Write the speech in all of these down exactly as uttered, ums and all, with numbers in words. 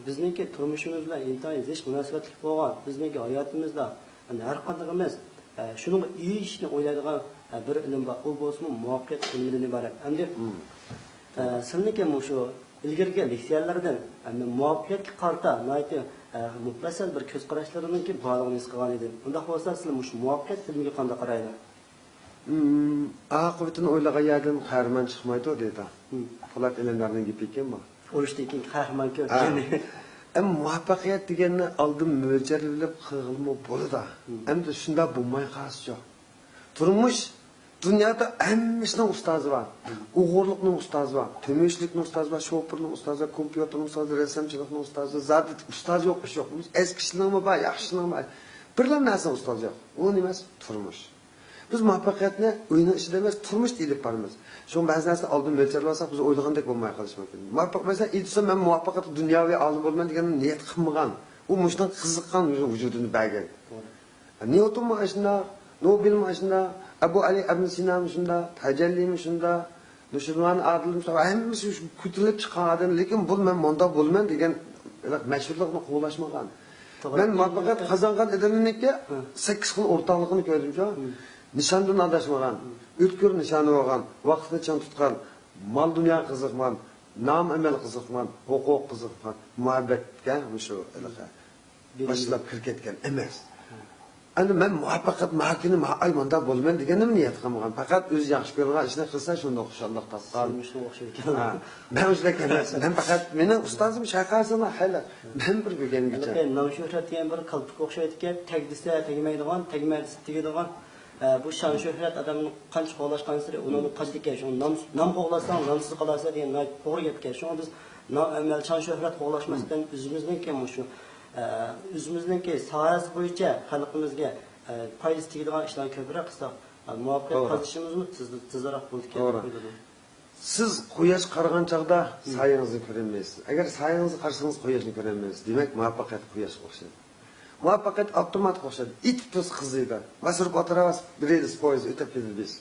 بىزنىڭكى تۇرمۇشىمىز بىلەن ئىنتايىن زىچ مۇناسىۋەتلىك بولغان، بىزنىڭكى ھاياتىمىزدا، يەنى ھەر قاندىقىمىز، ئە، شۇنىڭغا ئېرىشىشنى ئويلايدىغان، ئە، بىر ئىلىم بار. ئۇ بولسىمۇ مۇۋەپپەقىيەت ئىلمىدىن ئىبارەت. ئەمدى، ئە، سىلنىڭكى مۇشۇ ئىلگىرىكى لېكسىيەلەردىن، ئە، مەن مۇۋەپپەقىيەتكە قارىتا ناھايىتى، ئە، مۇپەسسەل بىر كۆز قاراشلىرىنىڭكى بارلىقىنى ھېس قىلغان ئىدىم. ئۇنداق بولسا، سىلەر مۇشۇ مۇۋەپپەقىيەت ئىلمىگە قانداق قارايدۇ؟ ئاقىۋىتىنى ئويلىغان يەردىن قەھرىمان چىقمايدۇ دەيدۇ. پولات ئەلەمدارنىڭ گېپى ئىكەن بۇ. ئۇرۇشتىن كېيىنكى قەھرىمان كۆرگەن. ئەمما مۇۋەپپەقىيەت دېگەننى ئالدىن مۆلچەرلىۋېلىپ قىلغىلىمۇ بولىدۇ. ئەمدى شۇنداق بولماي قالسىچۇ؟ تۇرمۇش، دۇنيادا ھەممە ئىشنىڭ ئۇستازى بار. ئوغرىلىقنىڭ ئۇستازى بار، تۆمۈرچىلىكنىڭ ئۇستازى بار، شوپۇرنىڭ ئۇستازى بار، كومپيۇتېرنىڭ ئۇستازى، رەسسامچىلىقنىڭ ئۇستازى، زادى ئۇستازى يوق ئىش يوق. ئەسكى ئىشنىڭمۇ بار، ياخشى ئىشنىڭمۇ بار. بىرلا نەرسىنىڭ ئۇستازى يوق. ئۇ نېمە؟ تۇرمۇش. بىز مۇۋەپپەقىيەتنى ئۆينىڭ ئىچىدە ئەمەس، تۇرمۇشتا ئېلىپ بارىمىز. شۇڭا بەزى نەرسىنى ئالدىن مۆلچەرلىۋالساق، بىز ئويلىغاندەك بولماي قېلىشى مۇمكىن. مۇۋەپپەق، مەسىلەن، ئېدىسون، مەن مۇۋەپپەقىيەتلىك دۇنياۋى ئالىم بولىمەن دېگەن نىيەت قىلمىغان. ئۇ مۇشۇنىڭ قىزىققان ۋۇجۇدىنى بەرگەن. نيۇتونمۇ ئاشۇنداق، نوبېلمۇ ئاشۇنداق، ئەبۇ ئەلى ئەبنى سىنامۇ شۇنداق، تەجەللىمۇ شۇنداق، نۇشىرۋان ئادىلمۇ شۇنداق، ھەممىسى شۇ كۆتۈرۈلۈپ چىققان ئادەم، لېكىن بۇ مەن مۇنداق بولىمەن دېگەن مەشھۇرلۇقنى قوغلاشمىغان. مەن مۇۋەپپەقىيەت قازانغان ئادەمنىڭكى سەككىز خىل ئورتاقلىقىنى كۆردۈمچۇ. نىشاندىن ئاداشمىغان، ئۆتكۈر نىشانى بولغان، ۋاقىتنى چىڭ تۇتقان، مال-دۇنياغا قىزىقمىغان، نام-ئەمەل قىزىقمىغان، ھوقۇققا قىزىقمىغان، مۇھەببەتكە مۇشۇ ھېلىقى باشلاپ كىرىپ كەتكەن ئەمەس. ئەمدى مەن مۇۋەپپەقىيەت ماكىنى ما ئاي مۇنداق بولىمەن دېگەننىمۇ نىيەت قىلمىغان. پەقەت ئۆزى ياخشى كۆرىدىغان ئىشنى قىلسا شۇنداق خۇشاللىق تاپقان. سىز مۇشۇنىڭغا ئوخشايدىكەن. ھە. مەن ئۇشۇنداق ئەمەس. مەن پەقەت مېنىڭ ئۇستازىم شەيخ ھەسەنلا خەيرلىك. مەن بىر كۆرگەنگىچە. ھېلىقى نام شۆھرەت دېگەن بىر قالپىققا ئوخشايدىكەن. تەگدىسە تەگمەيدىغان، تەگمەي دېسە تېگىدىغان. ئە، بۇ شان شۆھرەت ئادەمنى قانچە قوغلاشقانسېرى ئۇنىڭدىن قاچىدىكەن. شۇڭا نام، نام قوغلاساڭ نامسىز قالارسەن دېگەن ناھايىتى توغرا گەپكەن. شۇڭا بىز نام ئەمەل، شان شۆھرەت قوغلاشماستىن ئۆزىمىزنىڭكى مۇشۇ، ئە، ئۆزىمىزنىڭكى ساھەسى بويىچە خەلقىمىزگە، ئە، پايدىسى تېگىدىغان ئىشلارنى كۆپرەك قىلساق، ئە، مۇۋەپپەقىيەت قازىنىشىمىزمۇ تېز، تېزراق بولىدىكەن دەپ ئويلىدىم. سىز قۇياشقا قارىغان چاغدا سايىڭىزنى كۆرەلمەيسىز. ئەگەر سايىڭىزغا قارىسىڭىز، قۇياشنى كۆرەلمەيسىز. دېمەك، مۇۋەپپەقىيەت قۇياشقا ئوخشايدۇ. مۇۋەپپەقىيەت ئاپتوماتقا ئوخشايدۇ. ئېتىپ تۇرسا قىزىيدۇ. مەسىلەن، ئوتتۇرا بىرىيدىس پويىز ئۆتۈپ كېتىدۇ بىز.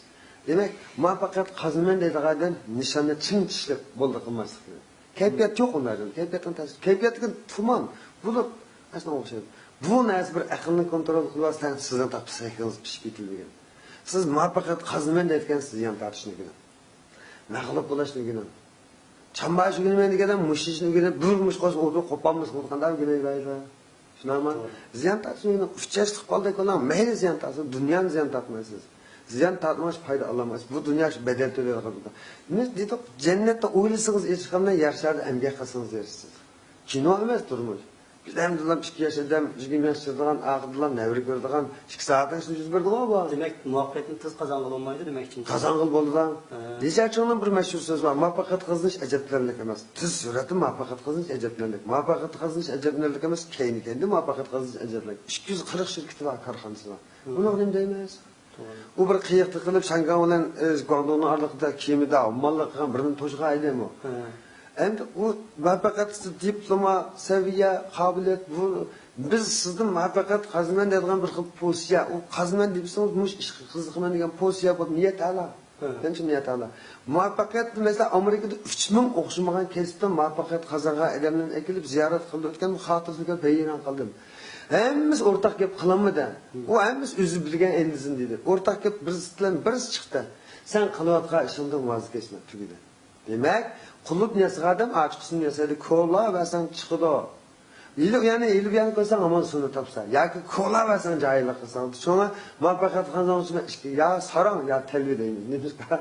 دېمەك، مۇۋەپپەقىيەت قازىنىمەن دەيدىغان ئادەم نىشاننى چىڭ چىشلىپ بولدى قىلماسلىق كېرەك. كەيپىيات يوق ئۇنداق ئادەم. كەيپىياتنىڭ تەسىرى. كەيپىيات دېگەن تۇمان، بۇلۇت. ئاشۇنىڭغا ئوخشايدۇ. بۇ نەرسە بىر ئەقىلنى كونترول قىلىۋالسا، سىزنىڭ تاپا سەھىفىڭىز پىشىپ كېتىدىكەن. سىز مۇۋەپپەقىيەت قازىنىمەن دەيدىكەنسىز، زىيان تارتىشنى ئۆگىنىڭ. مەغلۇپ بولۇشنى ئۆگىنىڭ. چامباش ئۆگىنىمەن دېگەندە مۇشۇ ئىشنى ئۆگىنىپ، بىر مۇشت قويسا، ئۇ بىر قوپالمىسا، قانداق ئۆگىنەي بەيدە؟ شۇنداقمۇ؟ زىيان تارتىشنى ئۆگىنىڭ. ئۈچ ياشلىق بالىدەك بولۇڭ، مەيلى زىيان تارتسۇن، دۇنيانى زىيان تارتمايسىز. زىيان تارتمىغاچ پايدا ئالالمايسىز. بۇ دۇنيا شۇ بەدەل تۆلەيدىغان دۇنيا. بىز دېدۇق، جەننەتتە ئويلىسىڭىز ئېرىشىدىغان، يەر شارىدا ئەمگەك قىلسىڭىز ئېرىشىسىز. كىنو ئەمەس تۇرمۇش. بىز ھەمدىللا ئىككى ياش ئادەم، يىگىرمە ياش چىقىدىغان، ئاخىرىدىلا نەۋرە كۆرىدىغان، ئىككى سائەتنىڭ ئىچىدە يۈز بېرىدىغۇ بۇ. دېمەك، مۇۋەپپەقىيەتنى تېز قازانغىلى بولمايدۇ دېمەكچىمىسىز؟ قازانغىلى بولىدۇ. ھە. لىجيا چىڭنىڭ بىر مەشھۇر سۆزى بار، مۇۋەپپەقىيەت قازىنىش ئەجەبلىنەرلىك ئەمەس. تېز سۈرئەتتە مۇۋەپپەقىيەت قازىنىش ئەجەبلىنەرلىك. مۇۋەپپەقىيەت قازىنىش ئەجەبلىنەرلىك ئەمەس، كەينى-كەينىدىن مۇۋەپپەقىيەت قازىنىش ئەجەبلىنەرلىك. ئىككى يۈز قىرىق شىركىتى بار، كارخانىسى بار. ھە. ئۇنىڭغا نېمە دەيمىز؟ توغرا. ئۇ بىر قېيىق تىقىلىپ، شياڭگاڭ بىلەن، ئى، گۇاڭدۇڭنىڭ ئارىلىقىدا كېمىدە ئوممانلىق قىلغان بىرنى توشۇغان ئىدىمۇ؟ ھە. ئەمدى ئۇ مۇۋەپپەقىيەتلىك دىپلوما، سەۋىيە، قابىلىيەت، بۇ، بىز سىزدىن مۇۋەپپەقىيەت قازىنىمەن دەيدىغان بىر خىل پوزىتسىيە. ئۇ قازىنىمەن دېسىڭىز، مۇشۇ ئىشقا قىزىقىمەن دېگەن پوزىتسىيە بولۇپ، نىيەت ئەلا. ھە. مېنىڭچە نىيەت ئەلا. مۇۋەپپەقىيەت، مەسىلەن، ئامېرىكىدا ئۈچ مىڭ ئوخشىمىغان كەسىپتە مۇۋەپپەقىيەت قازانغان ئادەملەرنى ئەكېلىپ زىيارەت قىلىدىكەن، بۇ خاتىرىسىنى كۆرۈپ ھەيران قالدىم. ھەممىسى ئورتاق گەپ قىلالمىدى. ئۇ ھەممىسى ئۆزى بىلگەن ئەندىزىنى دېدى. ئورتاق گەپ بىرسىدىن بىرسى چىقتى. سەن قىلىۋاتقان ئىشىڭدىن ۋاز كەچمە، تۈگىدى. دېمەك، قۇلۇپنى ياسىغان ئادەم ئاچقۇچىنى ياسايدۇ، كولا بەرسەڭ چىقىدۇ. ئېلىپ يەنە، ئېلىپ يەنە قويساڭ ھامان سۇنى تاپسا. ياكى كولا بەرسەڭ جاھىللىق قىلساڭ. شۇڭا مۇۋەپپەقىيەت قازانغۇچىلار ئىككى، يا ساراڭ، يا تەلۋە دەيمىز. نېمىشقا؟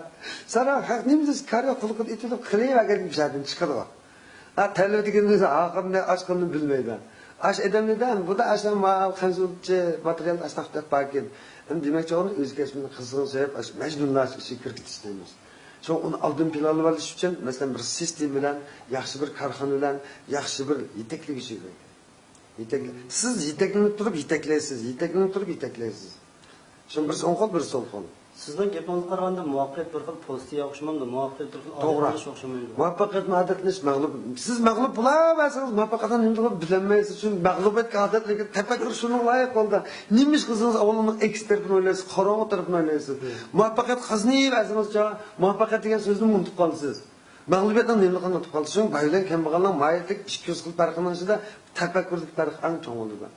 ساراڭ، خەق نېمە دېسە كارى قۇلىقىدا ئېتىلىپ قىلىۋەرگەن بىر يەردىن چىقىدۇ. ھە، تەلۋە دېگىنىمىز ئاقىمنى ئاچقىنىنى بىلمەيدۇ. ئاش ئادەمنىدە، بۇدا ئاشۇ ماۋۇ قەنزۇلچە ماتېرىيال ئاشۇنداق دەپ باركەن. ئەمدى دېمەكچى بولغىنىم ئۆزى كەسپىنى قىزغىن سۆيۈپ، ئاشۇ مەجنۇنلارچە ئىچىگە كىرگۈزۈش دەيمىز. شۇڭا ئۇنى ئالدىن پىلانلىۋېلىش ئۈچۈن، مەسىلەن، بىر سىستېما بىلەن، ياخشى بىر كارخانا بىلەن، ياخشى بىر يېتەكلىگۈچى كېرەك. يېتەكلە-، سىز يېتەكلىنىپ تۇرۇپ يېتەكلەيسىز، يېتەكلىنىپ تۇرۇپ يېتەكلەيسىز. شۇڭا بىرسى ئوڭ قول، بىرسى سول قول. سىزنىڭ گېپىڭىزگە قارىغاندا، مۇۋەپپەقىيەت بىر خىل پوزىتسىيە ئوخشىمامدۇ؟ مۇۋەپپەقىيەت بىر خىل توغرا. ئادەتلىنىش ئوخشىمامدۇ؟ مۇۋەپپەقىيەتمۇ ئادەتلىنىش، مەغلۇپ. سىز مەغلۇپ بولاۋەرسىڭىز، مۇۋەپپەقىيەتنى نېمە قىلىپ بىلەلمەيسىز. چۈنكى مەغلۇبىيەتكە ئادەتلىگەن تەپەككۇر شۇنىڭغا لايىق بولدى. نېمە ئىش قىلسىڭىز، ئاۋۋال ئۇنىڭ ئەكسى تەرىپىنى ئويلايسىز، قاراڭغۇ تەرىپىنى ئويلايسىز. مۇۋەپپەقىيەت قازىنىۋەرسىڭىزچە، مۇۋەپپەقىيەت دېگەن سۆزنى ئۇنتۇپ قالىسىز. مەغلۇبىيەتنىڭ نېمىلىكىنى ئۇنتۇپ قالدى. شۇڭا باي بىلەن كەمبەغالنىڭ ماھىيەتلىك ئىككى يۈز خىل پەرقىنىڭ ئىچىدە تەپەككۇردىكى پەرق ئەڭ چوڭ بولىدۇ.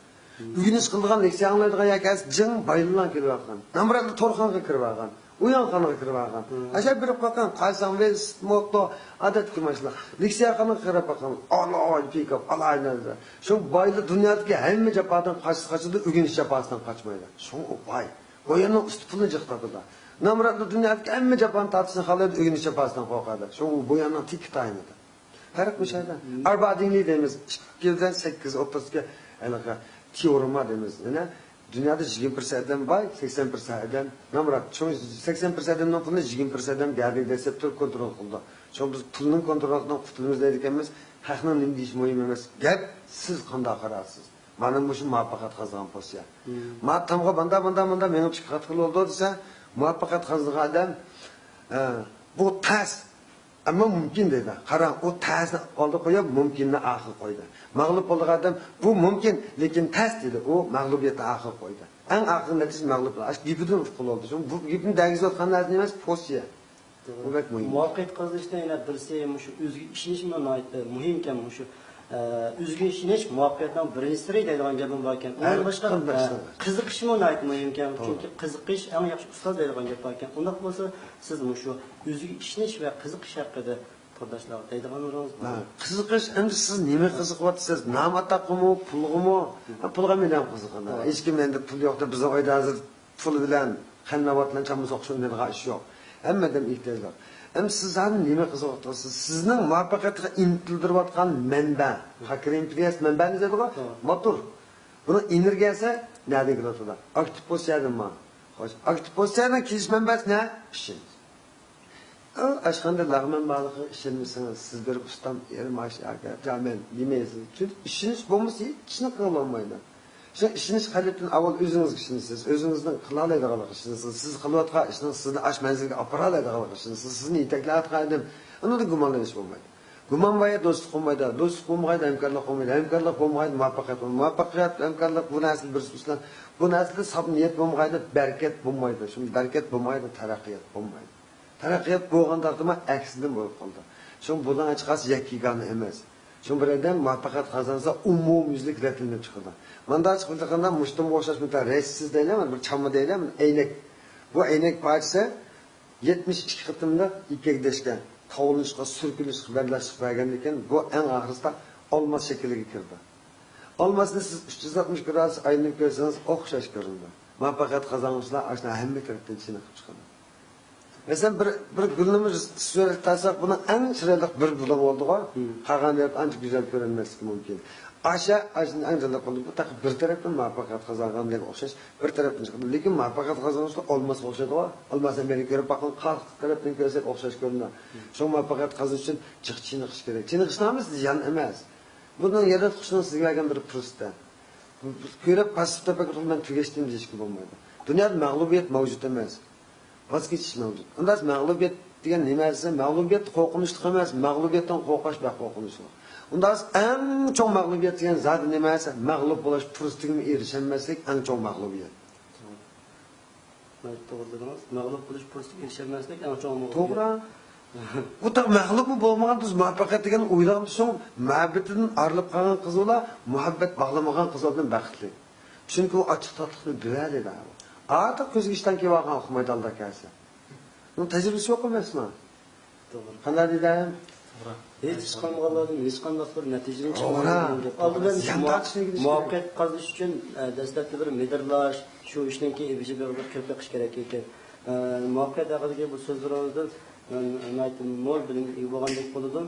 ئۆگىنىش قىلىدىغان لېكسىيە ئاڭلايدىغان ياكى ئەس جىڭ بايلىلار كېلىۋاتقان. نامراتلار تورخانىغا كىرىۋالغان. ئويۇنخانىغا كىرىۋالغان. ئەشە بېرىپ باققان، قايساڭ ۋېس، موتو، ئادەتتىكى ماشىنىلار. لېكسىيەخانىغا كىرىپ باققان، ئالاي، پىكاپ، ئالاي نەرسە. شۇ بايلار دۇنيادىكى ھەممە جاپادىن قاچسا قاچىدۇ، ئۆگىنىش جاپاسىدىن قاچمايدۇ. شۇڭا ئۇ باي. بۇ يەرنىڭ ئۈستى پۇلنى جىق تاپىدۇ. نامراتلار دۇنيادىكى ھەممە جاپانى تارتىشنى خالايدۇ، ئۆگىنىش جاپاسىدىن قورقىدۇ. شۇڭا ئۇ بۇ يەرنىڭ تېكى تايىنىدۇ. پەرق مۇشۇ يەردە. ئاربادىنلى دەيمىز، ئىككىدىن سەككىز ئوتتۇرىسىدىكى ھېلىقى تېئورېما دەيمىز. يەنە دۇنيادا يىگىرمە پىرسەنت ئادەم باي، سەكسەن پىرسەنت ئادەم نامرات. شۇ سەكسەن پىرسەنت ئادەمنىڭ پۇلىنى يىگىرمە پىرسەنت ئادەم گەدىنىڭ دەسسەپتۇر كونترول قىلىدۇ. شۇڭا بىز پۇلنىڭ كونترولىنى قۇتۇلىمىز دەيدىكەنمىز. خەقنىڭ نېمە دېيىشى مۇھىم ئەمەس. گەپ سىز قانداق قارايسىز؟ مانا مۇشۇ مۇۋەپپەقىيەت قازانغان پوزىتسىيە. ما تامغا ماندا، ماندا، ماندا مېڭىپ چىقىۋاتقىلى بولىدۇ دېسە، مۇۋەپپەقىيەت قازانغان ئادەم، ئە، بۇ تەس. ئەمما مۇمكىن دەيدۇ. قاراڭ، ئۇ تەسنى ئالدىغا قويۇپ، مۇمكىننى ئاخىرغا قويدى. مەغلۇپ بولىدىغان ئادەم، بۇ مۇمكىن، لېكىن تەس دېدى. ئۇ مەغلۇبىيەتنى ئاخىرغا قويدى. ئەڭ ئاخىرقى نەتىجە مەغلۇپ. ئاشۇ گېپىدىن ئۇققىلى بولدى. شۇڭا بۇ گېپىنى دەرگۈزۈۋاتقان نەرسە ئەمەس، پوزىتسىيە. بۇ بەك مۇھىم. مۇۋەپپەقىيەت قازىنىشتا يەنە بىرسى مۇشۇ ئۆزىگە ئىشىنىشمۇ ناھايىتى مۇھىمكەن. مۇشۇ، ئە، ئۆزىگە ئىشىنىش مۇۋەپپەقىيەتنىڭ بىرىنچى سىرى دەيدىغان گەپمۇ باركەن. ئۇنىڭ باشقا، ئە، قىزىقىشمۇ ناھايىتى مۇھىمكەن. توغرا. چۈنكى قىزىقىش ئەڭ ياخشى ئۇستاز دەيدىغان گەپ باركەن. ئۇنداق بولسا سىز مۇشۇ ئۆزىگە ئىشىنىش ۋە قىزىقىش ھەققىدە تورداشلارغا دەيدىغانلىرىڭىز بار؟ ھە، قىزىقىش، ئەمدى سىز نېمە قىزىقىۋاتىسىز؟ نام ئاتاققىمۇ، پۇلغىمۇ؟ ھە، پۇلغا مېنىڭ قىزىقىدۇ. ھېچكىم ئەمدى پۇل يوق دەپ، بىزنىڭ ئۆيدە ھازىر پۇل بىلەن، خەنناۋات بىلەن چامما سوقۇش ئوينايدىغان ئىش يوق. ھەممە ئادەم ئېھتىياجلىق. ئەمدى سىز ھازىر نېمە قىزىقىۋاتىسىز؟ سىزنىڭ مۇۋەپپەقىيەتكە ئىنتىلدۈرۈۋاتقان مەنبە، قاكرىمپرىيەس مەنبەنى دەيدىغۇ؟ توغرا. موتور. بۇنىڭ ئېنېرگىيەسى نەدىن كېلىۋاتىدۇ؟ ئاكتىپ پوزىتسىيەدىنمۇ؟ خوش، ئاكتىپ پوزىتسىيەنىڭ كېلىش مەنبەسى نە؟ ئىشەنچ. ئاشخانىدا لەغمەن بارلىقىغا ئىشەنمىسىڭىز، سىز بىر ئۇستام ئېرىم ئاشۇ يەرگە جامەن دېمەيسىز. چۈنكى ئىشىنىش بولمىسا، ھېچ ئىشنى قىلالمايدۇ. شۇ ئىشىنىش قەدىرىدىن ئاۋۋال ئۆزىڭىزگە ئىشىنىسىز، ئۆزىڭىزنىڭ قىلالايدىغانلىقىغا ئىشىنىسىز، سىز قىلىۋاتقان ئىشنىڭ سىزنى ئاش مەنزىلگە ئاپىرالايدىغانلىقىغا ئىشىنىسىز، سىزنى يېتەكلەۋاتقان ئادەم، ئۇنىڭدا گۇمانلىنىش بولمايدۇ. گۇمان بار يەردە دوستلۇق بولمايدۇ، دوستلۇق بولمىغان يەردە ھەمكارلىق بولمايدۇ، ھەمكارلىق بولمىغان يەردە مۇۋەپپەقىيەت بولمايدۇ، مۇۋەپپەقىيەت، ھەمكارلىق، بۇ نەرسىلەر بىرسى ئۈستىدىن، بۇ نەرسىدە ساپ نىيەت بولمىغان يەردە بەرىكەت بولمايدۇ، شۇ بەرىكەت بولمىغان يەردە تەرەققىيات بولمايدۇ. تەرەققىيات بولغانداقتىمۇ ئەكسىدىن بولۇپ قالىدۇ. شۇڭا بۇلارنىڭ ھېچقايسى يەككە يېگانە ئەمەس. شۇڭا بىر ئادەم مۇۋەپپەقىيەت قازانسا، ئومۇميۈزلۈك رەتلىنىپ چىقىدۇ. ماندا چىقىپ قىلغاندا مۇشتۇمغا ئوخشاش بىر رەسىسىز دەيلى، بىر چامما دەيلى، ئەينەك. بۇ ئەينەك پارچىسى يەتمىش ئىككى قېتىملىق ئېگىشكە، تاۋلىنىشقا، سۈركىلىشكە، بەرداشلىق بەرگەندىن كېيىن، بۇ ئەڭ ئاخىرىسىدا ئالماس شەكلىگە كىرىدۇ. ئالماسنى سىز ئۈچ يۈز ئاتمىش گرادۇس ئايلىنىپ كۆرسىڭىز، ئوخشاش كۆرۈنىدۇ. مۇۋەپپەقىيەت قازانغۇچىلار ئاشۇنداق ھەممە تەرەپتىن چېنىقىپ چىقىدۇ. مەسىلەن، بىر، بىر گۈلنىمۇ سۈرەتكە تارتساق، بۇنىڭ ئەڭ چىرايلىق بىر بۇلۇڭ بولىدىغۇ، قالغان يەردە ئانچە گۈزەل كۆرۈنمەسلىكى مۇمكىن. ئاشۇ، ئاشۇنى ئەڭ جانلىق قىلىدۇ. بۇ تېخى بىر تەرەپتىن مۇۋەپپەقىيەت قازانغاندەك ئوخشاش، بىر تەرەپتىن چىقىدۇ. لېكىن مۇۋەپپەقىيەت قازانغۇچىلار ئالماسقا ئوخشايدىغۇ. ئالماسنى مەيلى كۆرۈپ باققان، قاق تەرەپتىن كۆرسەك ئوخشاش كۆرۈنىدۇ. شۇڭا مۇۋەپپەقىيەت قازىنىش ئۈچۈن جىق چېنىقىش كېرەك. چېنىقىش نامىسى زىيان ئەمەس. بۇنىڭ ياراتقۇچىنىڭ سىزگە بەرگەن بىر پۇرسىتى. كۆرۈپ پاسسىپ تەپەككۇر قىلىپ مەن تۈگەشتىم دېيىشكە بولمايدۇ. دۇنيادا مەغلۇبىيەت مەۋجۇت ئەمەس. ۋاز كېچىش مەۋجۇت. ئۇنداق مەغلۇبىيەت دېگەن نېمە دېسە، مەغلۇبىيەت قورقۇنچلۇق ئەمەس، مەغلۇبىيەتتىن قورقۇش بەك قورقۇنچلۇق. ئۇنداق ئەڭ چوڭ مەغلۇبىيەت دېگەن زادى نېمە دېسە، مەغلۇپ بولۇش پۇرسىتىگىمۇ ئېرىشەلمەسلىك ئەڭ چوڭ مەغلۇبىيەت. ناھايىتى توغرا دېدىڭىز. مەغلۇپ بولۇش پۇرسىتىگە ئېرىشەلمەسلىك ئەڭ چوڭ مەغلۇپىيەت. توغرا. ئۇ تاق مەغلۇپمۇ بولمىغان تۇز مۇۋەپپەقىيەت دېگەن ئويلىغان تۇزۇڭ مۇھەببىتىدىن ئايرىلىپ قالغان قىز بولا، مۇھەببەت باغلىمىغان قىز بىلەن بەختلىك. چۈنكى ئۇ ئاچچىق تاتلىقنى بىلەلەيدۇ. ئارتۇق كۆزگە ئىشتان كېلىۋالغان ئۇقمايدۇ ئالدى كەلسە. بۇنىڭ تەجرىبىسى يوق ئەمەسمۇ؟ توغرا. قانداق دېدى؟ ھېچ ئىش قىلمىغانلاردىن ھېچقانداق بىر نەتىجىنى توغرا. چىقارمايدىغان گەپ. ئالدى بىلەن مۇۋەپپەقىيەت قازىنىش ئۈچۈن، ئە، دەسلەپتە بىر مىدىرلاش، شۇ ئىشنىڭكى ئىبىجى بىر، بىر كۆپ بېقىش كېرەك ئىكەن. ئە، مۇۋەپپەقىيەت ھەققىدىكى بۇ سۆزلىرىڭىزدىن مەن ناھايىتى مول بىلىمگە ئىگە بولغاندەك بولدۇم.